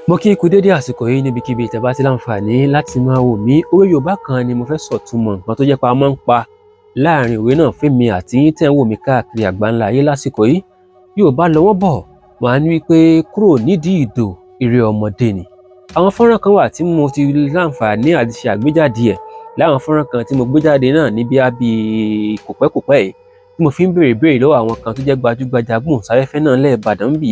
Mo kí kú dédé àsìkò yìí níbikíbi tẹ́ bá ti láǹfààní láti máa wò mí. Òwe Yorùbá kan ni mo fẹ́ sọ̀túnmọ̀ nǹkan tó jẹ́ pé a máa ń pa láàrin òwe náà fẹ́mi àti yín tẹ́ ń wò mí káàkiri àgbáńlá ayé lásìkò yìí. Yorùbá lọ wọ́n bọ̀, wọ́n á ní wípé kúrò nídìí ìdò, eré ọmọdé ni. Àwọn fọ́nrán kan wà tí mo ti láǹfààní àti ṣe àgbéjáde ẹ̀ láwọn fọ́nrán kan tí mo gbé jáde náà ní bí ábí kòpẹ́kòpẹ́ yìí, tí mo fi ń béèrè ìbéèrè lọ́wọ́ àwọn kan tó jẹ́ gbajúgbajà gbóhùnsáfẹ́fẹ́ náà lẹ́ Ìbàdàn bí,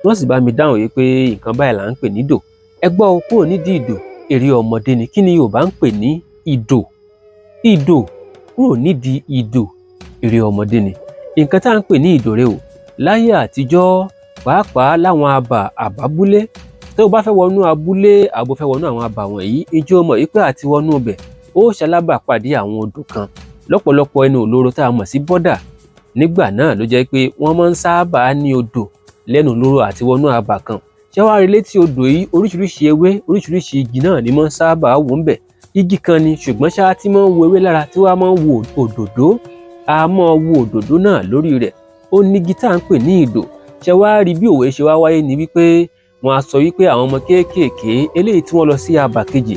wọ́n sì bá mi dáhùn wípé nǹkan báyìí là ń pè ní ìdò. Ẹ gbọ́ o, kúrò nídìí ìdò, eré ọmọdé ni. Kí ni Yorùbá ń pè ní ìdò? Ìdò, kúrò nídìí ìdò, eré ọmọdé ni. Nǹkan tá à ń pè ní ìdò rèé o. Láyé àtijọ́, pàápàá láwọn abà àbábúlé, tó o bá fẹ́ wọnú abúlé àbò fẹ́ wọnú àwọn abà wọ̀nyí, ǹjẹ́ o mọ̀ wípé àti wọnú ibẹ̀, ó ṣalábàápàdé àwọn odò kan lọ́pọ̀lọpọ̀ ẹnu ìloro tá a mọ̀ sí bọ́dà? Nígbà náà ló jẹ́ pé wọ́n máa ń sábà ní odò lẹ́nu ìloro àti wọnú abà kan. Ṣé wàá rí létí odò yìí, oríṣiríṣi ewé, oríṣiríṣi igi náà ni máa ń sábà wù ń bẹ̀. Igi kan ni ṣùgbọ́n ṣá tí máa ń wo ewé lára, tí wàá máa ń wo òdòdó, a máa wo òdòdó náà lórí rẹ̀. Ó ní igi tá à ń pè ní ìdò. Ṣé wàá rí bí òwe ṣe wá wáyé ni wípé wọ́n á sọ wípé àwọn ọmọ kéékèèké eléyìí tí wọ́n lọ sí abà kejì,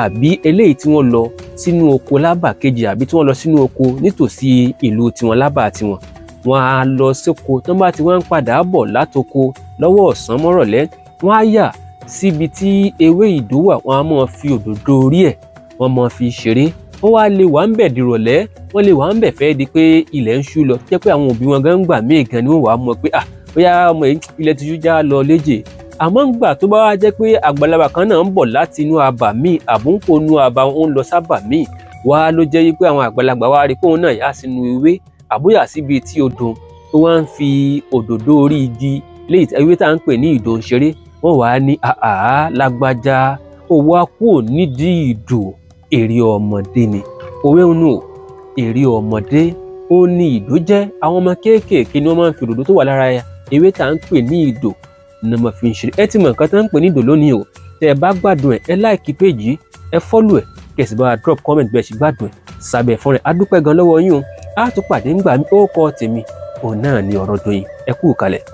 àbí eléyìí tí wọ́n lọ sínú oko lábà kejì, àbí tí wọ́n lọ sínú oko nítòsí ìlú tiwọn lábà tiwọn, wọ́n á lọ sóko. Tó bá ti wá ń padà bọ̀ látoko lọ́wọ́ ọ̀sán mọ́rọ̀lẹ́, wọ́n á yà síbi tí ewé ìdó wà, wọ́n á máa fi òdòdó orí ẹ̀, wọ́n máa fi ṣeré. Wọ́n wá lè wà ń bẹ̀ dìrọ̀lẹ́, wọ́n lè wà ń bẹ̀ fẹ́ di pé ilẹ̀ ń ṣú lọ, jẹ́ pé àwọn òbí wọn gan gbà míì gan ni wọ́n wàá mọ̀ pé, ah, bóyá ọmọ yìí, ilẹ̀ ti ṣú, já lọ léjè. Àmọ́ ńgbà tó bá wá jẹ́ pé àgbàlagbà kan náà ń bọ̀ láti inú abà míì, àbúńkò inú abà, ó ń lọ sábà míì wá, ló jẹ́ wípé àwọn àgbàlagbà wá rí pé òun náà yà sínú ewé àbóyà síbi tí odò tó wá ń fi òdòdó orí igi léyìí ewé tá à ń pè ní ìdò ń ṣeré, wọ́n wàá ní, "Àhá, lágbájá, ó wá kúrò nídìí ìdò, èrè ọmọdé ni." Òwe ń nù, èrè ọmọdé ó ní ìdó jẹ́. Àwọn ọmọ kéékèèké ni wọ́n máa ń fi òdòdó tó wà lára ewé tá à ń pè ní ìdò ní wọ́n fi ń ṣeré. Ẹ ti mọ̀ nǹkan tó ń pè ní ìdò lónìí o. Tẹ́ ẹ bá gbádùn ẹ̀, ẹ like page, ẹ follow ẹ̀, kẹ́ ẹ sì bá wa drop comment bẹ́ẹ̀ sì gbádùn ẹ̀ sábẹ́ fún rẹ̀. A dúpẹ́ gan lọ́wọ́ yín o. Á tún pàdé ńgbà mí. Ó kọ́ tèmi òun náà ní ọ̀rọ̀ Doyin. Ẹ kú kalẹ̀.